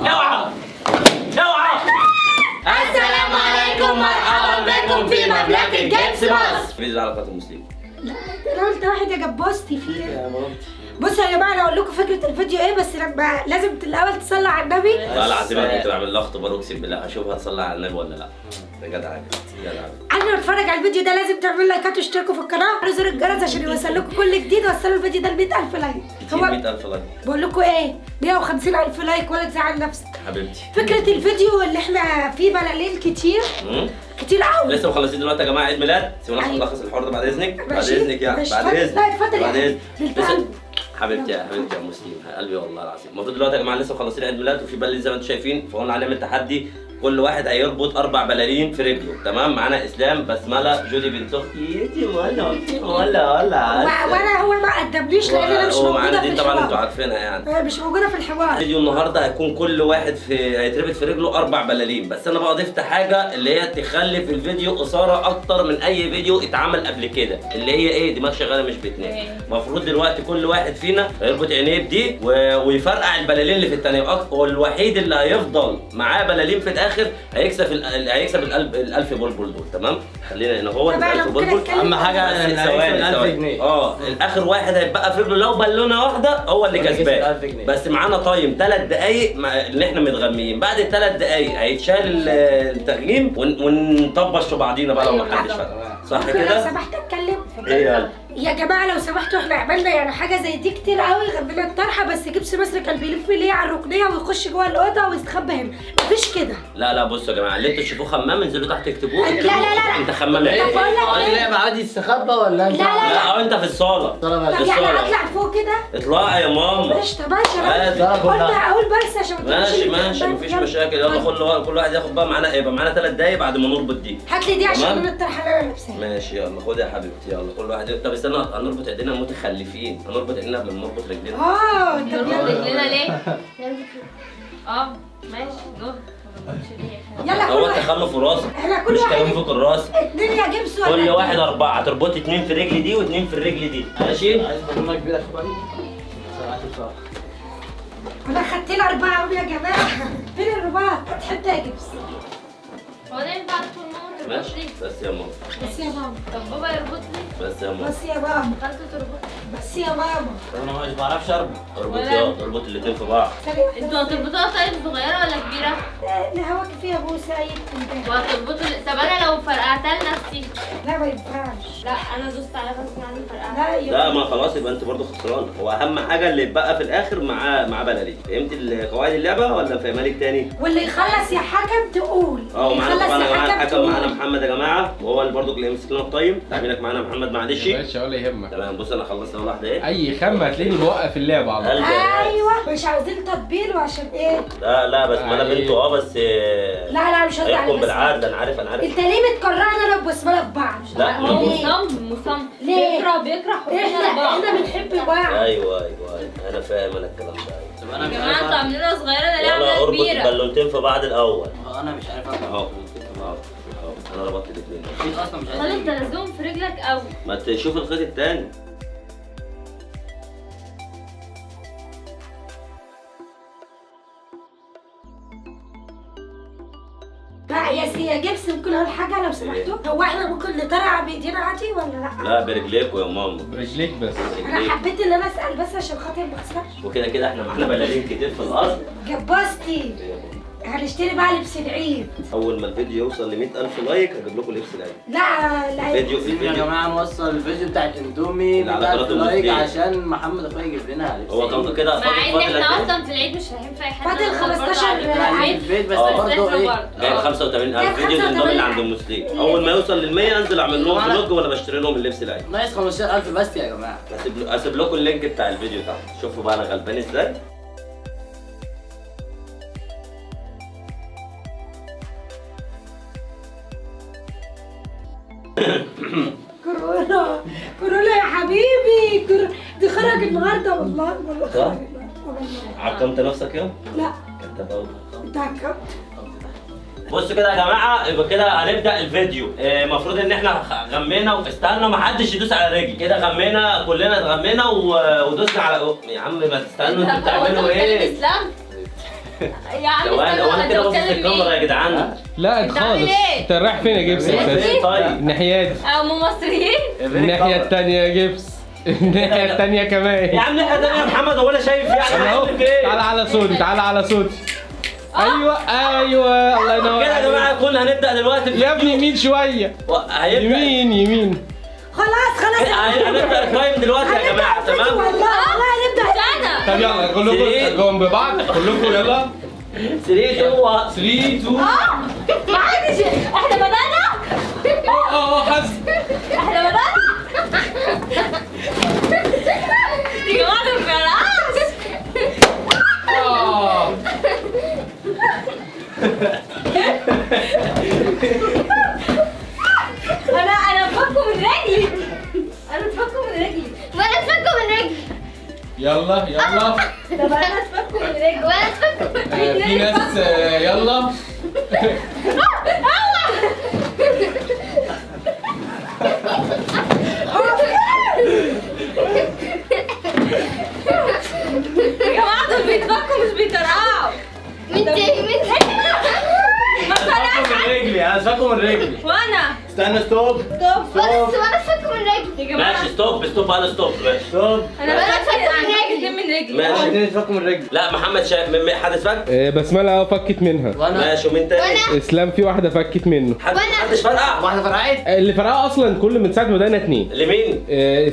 اوعى اوعى. السلام عليكم، مرحبا بكم في مملكة جيمس مصر. فيديو على قناة المسلمين. لا انا قلت واحد يا جبوستي في ايه؟ بصوا يا جماعة، انا اقول لكم فكرة الفيديو ايه، بس لما لازم الاول تصلي على النبي. والله العظيم انا كنت بعمل لها اختبار، اقسم بالله اشوفها تصلي على النبي ولا لا. يا جدع يا جدع، قبل ما تتفرج على الفيديو ده لازم تعملوا لايكات واشتركوا في القناة وزر الجرس عشان يوصل لكم كل جديد. وصلوا الفيديو ده ل 100,000 like. كتير 100,000 like؟ بقول لكم ايه، 150,000 like ولا تزعل نفسك حبيبتي. فكرة الفيديو اللي احنا فيه بلالين كتير كتير قوي. لسه مخلصين دلوقتي يا جماعة عيد ميلاد. سيبونا نخلص الحوار ده بعد اذنك، بعد اذنك يعني، بعد اذنك. لا اتفضل بعد اذنك حبيبتي يا حبيبتي يا مسلم قلبي والله العظيم. المفروض دلوقتي يا جماعة لسه مخلصين عيد ميلاد وفي بلالين زي ما انتم شايفين، فقلنا هنعمل تحدي، كل واحد هيربط 4 بلالين في رجله. تمام؟ معانا اسلام، بسملة، جودي بنت اختي، ولا ولا ولا وانا هو ما قدمليش لان انا مش موجودة في الحوار. طبعا انتوا عارفينها يعني، مش موجودة في الحوار. الفيديو النهارده هيكون كل واحد في هيتربط في رجله 4 بلالين، بس انا بقى ضفت حاجة اللي هي تخلي في الفيديو اثاره اكتر من اي فيديو اتعمل قبل كده، اللي هي ايه؟ دماغ شغالة مش بتنام. المفروض دلوقتي كل واحد فينا هيربط عينيه بدي ويفرقع البلالين اللي في الثانية، والوحيد اللي هيفضل معاه بلالين في الاخر هيكسب هيكسب الألف بلبل دول. تمام؟ خلينا هنا اهو الألف بلبل. اهم حاجة ال 1000 جنيه. الاخر واحد هيتبقى في رجله لو بالونه واحدة هو اللي كسبان. بس معانا time 3 دقايق اللي احنا متغميين، بعد 3 دقايق هيتشال التغميم ونطبش في بعضينا بقى لو ما حدش فرق. صح كده؟ لو سمحت اتكلم. ايه يا جماعة لو سمحتوا، احنا عملنا يعني حاجة زي دي كتير قوي، غمينا الطرحة، بس جبس مصر كان بيلف ليه على الركنيه ويخش جوه الاوضة ويستخبى هنا، مفيش كده. لا لا بصوا يا جماعة، اللي انتوا تشوفوه خمام انزلوا تحت اكتبوه. لا لا لا انت خمام ايه؟ طب بقول لك ايه، اللعبة عادي يستخبى ولا انت؟ لا لا لا انت في الصاله. طب يعني اطلع فوق كده؟ اطلعي يا ماما. ماشي طب ماشي، قلت اقول بس عشان ماشي ماشي مفيش مشاكل. يلا كل واحد ياخد بقى معانا، يبقى معانا 3 دقايق بعد ما نربط دي. هات لي دي عشان الطرحة اللي انا لابساها. ماشي يلا خد يا حبيبتي، يلا كل واحد. طب استنى، هنربط ايدينا متخلفين، هنربط ايدينا قبل ما نربط رجلينا. طب يلا رجلينا ليه؟ ماشي نور. يلا هو تخلف وراثي، احنا كل مش واحد كلام فوق الراس. 2 يا جبس ولا كل واحد 4؟ هتربطي 2 في رجل دي و2 في الرجل دي. ماشي؟ عايز بالونه كبيرة شوية. بسرعة انا خدت لي 4 يا جماعة. فين الرباط؟ هتحب يا جبس؟ هو ده ينفع ادخل ماما تربط لي؟ بس يا ماما، بس يا ماما. طب بابا يربط لي؟ بس يا ماما، بس يا ماما. خالته تربط؟ بس يا ماما. طب انا مش بعرفش اربط. اربط يا اربط الاثنين في بعض. انتوا هتربطوها طيب صغيرة ولا كبيرة؟ لا هو كفاية بوسه اي. وهتربطوا؟ طب انا لو فرقعتها لنفسي؟ لا ما ينفعش. لا انا دوست على غصب عني فرقعتها. لا ما خلاص يبقى انت برضه خسرانة. هو اهم حاجة اللي يتبقى في الاخر مع بلالين. فهمت قواعد اللعبة ولا فاهمها لك تاني؟ واللي يخلص يا حكم تقول. معانا طبعا يا جماعة الحكم، معانا محمد يا جماعة، وهو اللي برضه اللي يمسك لنا ال time. تعبينك معانا محمد معلش. ماشي ولا يهمك. تمام بص انا خلصت اول واحدة ايه. اي خمه هتلاقيني بوقف اللعبة على طول. ايوه مش عاوزين تطبيل وعشان ايه؟ لا لا بس ما انا بنته بس لا لا مش قصدي على بالعدل. انا عارف انا عارف. انت ليه بتكرهنا انا وبسمله في بعض؟ لا هو مصمم ليه؟ بيكره احنا بنحب بعض. ايوه ايوه انا فاهم انا الكلام ده. طب انا يا جماعة انتوا عاملينها صغيرة، انا ليه عاملاها كبيرة؟ اربط البالونتين في بعض الاول. انا مش عارف اربط. اهو اهو انا ربطت الاثنين. الخيط اصلا مش عارف. خلي انت لازم في رجلك قوي. ما تشوف الخيط الثاني. بقى يا جبس ممكن اقول حاجة لو سمحتوا؟ هو احنا ممكن نطرقع بايدينا عادي ولا لا؟ لا برجليكوا يا ماما. برجليك بس. انا حبيت ان انا اسال بس عشان خاطر ما اخسرش. وكده كده احنا معانا بلالين كتير في الارض. جبستي هنشتري بقى لبس العيد. اول ما الفيديو يوصل ل 100,000 like هجيب لكم لبس العيد. لا لا الفيديو يا جماعة نوصل الفيديو بتاع الاندومي 100,000 like عشان محمد اخويا يجيب لنا لبس. هو كان كده مع ان احنا اصلا في العيد مش رايحين في اي حتة. فاضل 15 عيد البيت بس برضه ايه؟ جايب 85,000 فيديو الاندومي اللي عند المسلمين. اول ما يوصل لل 100 انزل اعمل لهم vlog ولا بشتري لهم اللبس العيد. ناقص 15,000 بس يا جماعة. اسيب لكم ال link بتاع الفيديو تحت، شوفوا بقى انا غلبان ازاي. كورونا كورونا يا حبيبي. دي خرج النهارده والله والله. خرج النهارده. عقمت نفسك يوم؟ لا كداب قوي انت عقمت. بصوا كده يا جماعة، يبقى كده هنبدا الفيديو. المفروض ان احنا غمينا، واستنوا ما حدش يدوس على رجلي كده. غمينا كلنا، اتغمينا ودوسنا على، يا عم ما تستنوا، انتوا بتعملوا ايه؟ اسلام يا عم استنى، هو انا كده باصص الكاميرا يا جدعان؟ لا انت خالص، انت رايح فين يا جبس؟ طيب الناحية دي. هم مصريين؟ الناحية الثانية يا جبس، الناحية الثانية كمان يا عم. الناحية الثانية يا محمد، هو انا شايف يعني اهو. تعالى على صوتي، تعالى على صوتي. ايوه ايوه، الله ينور كده يا جماعة. كنا هنبدا دلوقتي يا ابني. يمين شوية، يمين يمين. خلاص خلاص هنبدا ال time دلوقتي يا جماعة. تمام والله والله هنبدا. طب يلا كلكم جنب بعض، كلكم يلا. 3 2 1 3 2. ما عادش احنا بدانا. حس احنا بدانا يا جماعة. ما فرقعش. انا اتفكوا من رجلي، انا اتفكوا من رجلي، وانا اتفكوا من رجلي. يلا يلا. طب انا اتفكوا من رجلي، وانا اتفكوا من رجلي. في ناس يلا. يا جماعة دول بيتفكوا مش بيطرقعوا. مين مين؟ ما فرقعش من رجلي، انا اتفكوا من رجلي. وانا استنى stop stop. وانا اتفكوا من رجلي يا جماعة. ماشي stop stop، انا stop. ماشي stop. انا اتفكت من رجلي. ماشي الاثنين اتفكوا من رجلي. لا محمد شايف حد اتفك؟ بسملة فكت منها. ماشي، ومين تاني؟ اسلام في واحدة فكت منه. محدش فرقع؟ واحدة فرقعت؟ اللي فرقع اصلا كل من ساعة ما بدأنا اثنين. لمين؟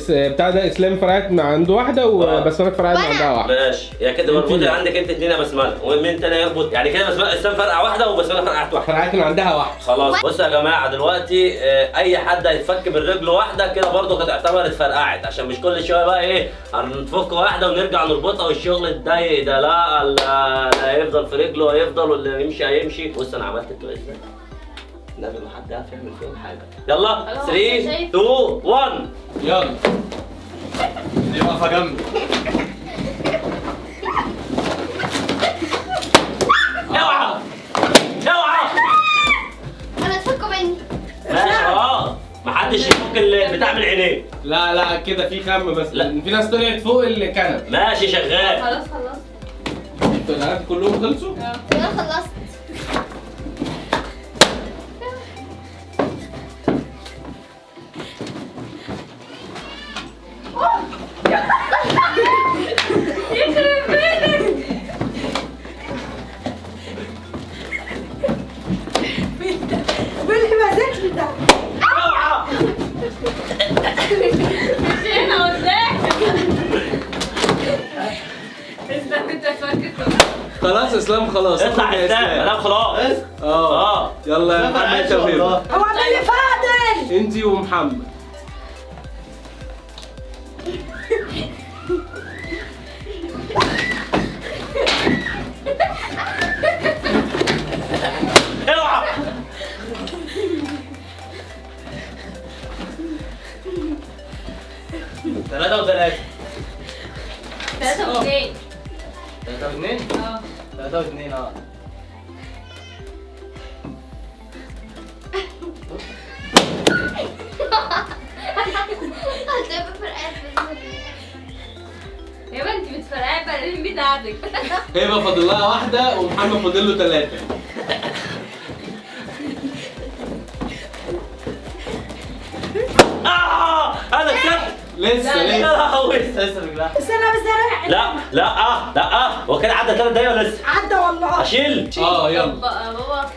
بتاع ده اسلام فرقعت من عنده واحدة، وبسملة فرقعت من عندها واحدة. ماشي يعني كده مربوط عندك انت اثنين يا بسملة، ومين تاني يربط؟ يعني كده بسملة اسلام فرقع واحدة وبسملة فرقعت واحدة. فرقعت من عندها واحدة. خلاص بصوا يا جماعة دلوقتي اي حد هيتفك من رجله واحدة كده برضه كانت اعتبرت اتفرقعت، عشان مش كل شوية بقى ايه هنفك واحدة ونرجع نربطها والشغل الضيق ده. لا لا، هيفضل في رجله هيفضل، واللي يمشي هيمشي. بص انا عملت كده ازاي؟ النبي ما حد عارف يعمل فيهم حاجة. يلا 3 2 1 يلا. دي واقفة جنبي. اوعى اوعى. انا اتفكوا مني. ماشي خلاص، محدش يفك البتاع من عينيه. لا لا كده في خم بس. لا في ناس طلعت فوق الكنب. ماشي شغال. خلاص خلصت. انتوا البنات كلهم خلصوا؟ انا خلصت. يخرب بيتك. باللي ما زادش ده. مش هنا قدام. اسلام انت فكت. خلاص اسلام خلاص. اطلع اسلام، انا خلاص. يلا يا محمد انت وهبه. هو عمال يفاضل. انتي ومحمد. اوعى. 3 و3. 3 و2. 3 و2؟ اه 3 و2. اه يا بنتي بتفرقعي البلالين بتاعتك. هبه فاضل لها واحدة ومحمد فاضل له 3. انا كسبت. لسه لسه لسه رجلها. استنى بس انا. لا لا لا، هو كده عدى 3 دقايق ولا لسه؟ عدى والله. اشيل. يلا بابا.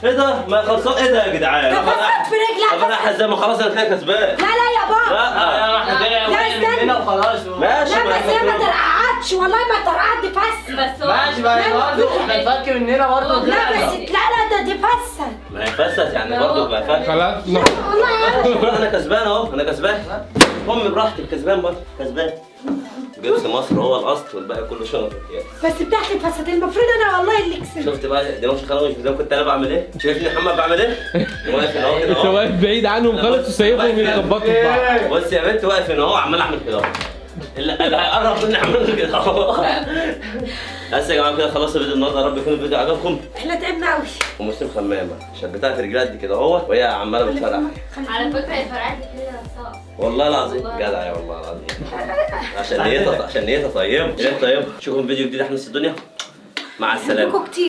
ايه ده؟ ما خلصان. ايه ده يا جدعان؟ طب فكت في رجلك. طب انا ازاي؟ ما خلاص انا كده كسبان. لا لا يا بابا. لا احنا كده مننا وخلاص. ماشي. لا بس هي ما ترقعتش والله، ما ترقعت دي فس. بس ماشي بقى برضه احنا نفك مننا برضه. لا بس لا لا ده دي فسه. ما هي فست يعني برضه ما فك. خلاص والله انا كسبان اهو، انا كسبان. قوم براحتك، كسبان برضه، كسبان. جبس مصر هو الاصل والباقي كله شنط. بس بتاعت الفساتين المفروض انا والله اللي كسبت. شفت بقى دماغ شغالة مش زي كنت انا بعمل ايه؟ شايفني محمد بعمل ايه؟ واقف هنا اهو كده انت واقف بعيد عنهم خالص وسايبهم يخبطوا في بعض. بص يا بنت واقف هنا اهو عمال اعمل كده اهو. اللي هيقرب مني اعمل له كده اهو. بس يا جماعة كده خلصنا فيديو النهارده، يا رب يكون الفيديو عجبكم. احنا تعبنا قوي. ومسلم خمامه شبتها في رجلها قد كده اهوت وهي عماله بتفرقع. على فكرة هي فرقعت كده نفسها. والله العظيم جدع يا والله العظيم. عشان نيتها طيبة، نيتها طيبة. اشوفكم فيديو جديد. احمد الدنيا، مع السلامة. بحبكم كتير.